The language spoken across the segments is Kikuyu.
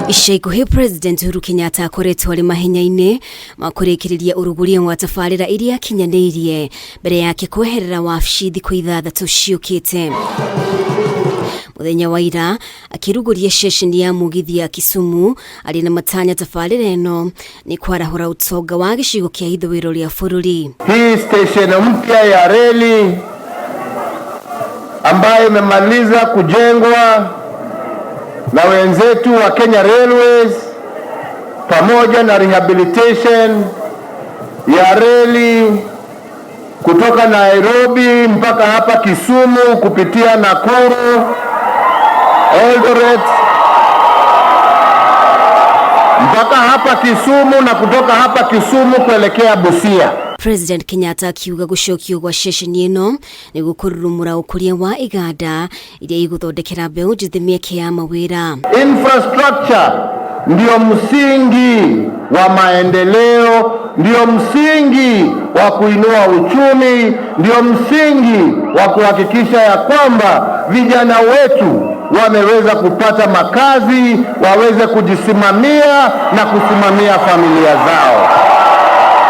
Ica ikuhĩ President Uhuru Kenyatta akoretwo arĩ mahenya-inĩ ma kũrĩkĩrĩria ũrugũria wa tabarĩra iria akinyanĩirie mbere yake kweherera wabici thikũ 6 ciũkĩte. Mũthenya wa ira akĩrugũria ceceni ya mũgithi ya Kisumu arĩ na matanya tabarĩra ĩno nĩ kwarahũra ũtonga wa gĩcigo kĩa ithũĩro rĩa bũrũri. Hii station mpya ya reli ambayo imemaliza kujengwa na wenzetu wa Kenya Railways pamoja na rehabilitation ya reli kutoka Nairobi mpaka hapa Kisumu kupitia Nakuru, Eldoret mpaka hapa Kisumu na kutoka hapa Kisumu kuelekea Busia. President Kenyatta akiuga gũcokio gwa ceceni ĩno nĩ gũkũrurumũra ũkũria wa iganda iria igũthondekera mbeũ njĩthĩ mĩeke ya mawĩra. Infrastructure ndio msingi wa maendeleo, ndio msingi wa kuinua uchumi, ndio msingi wa kuhakikisha ya kwamba vijana wetu wameweza kupata makazi, waweze kujisimamia na kusimamia familia zao.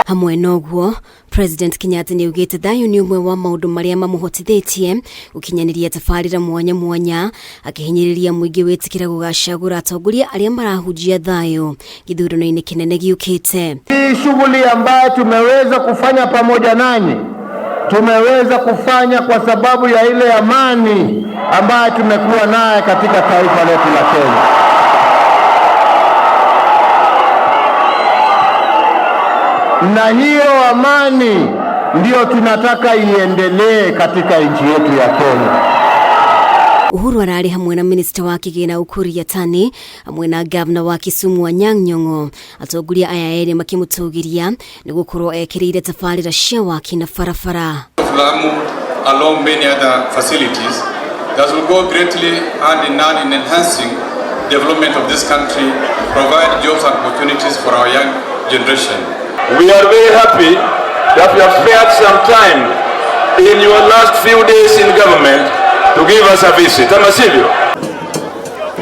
Hamwe noguo President Kenyatta nĩ augĩte thayũ nĩ ũmwe wa maũndũ marĩa mamũhotithĩtie gũkinyanĩria tabarĩra mwanya mwanya, akĩhinyĩrĩria mũingĩ wĩtĩkĩra gũgacagũra atongoria arĩa marahunjia thayũ gĩthurano-inĩ kĩnene gĩũkĩte. Hii shughuli ambayo tumeweza kufanya pamoja nanyi, tumeweza kufanya kwa sababu ya ile amani ambayo tumekuwa naye katika taifa letu la Kenya. Na hiyo amani ndio tunataka iendelee katika nchi yetu ya Kenya. Uhuru ararĩ hamwe na minista wa kĩgĩna Ukur Yatani hamwe na gavana wa Kisumu Anyang' Nyong'o. Atongoria aya erĩ makĩmũtũgĩria nĩ gũkorwo ekĩrĩire tabarĩra cia waki na barabara. Lamu along many other facilities that will go greatly hand in hand in enhancing development of this country, provide jobs and opportunities for our young generation. We are very happy that you have spared some time in your last few days in government to give us a visit. Ama sivyo?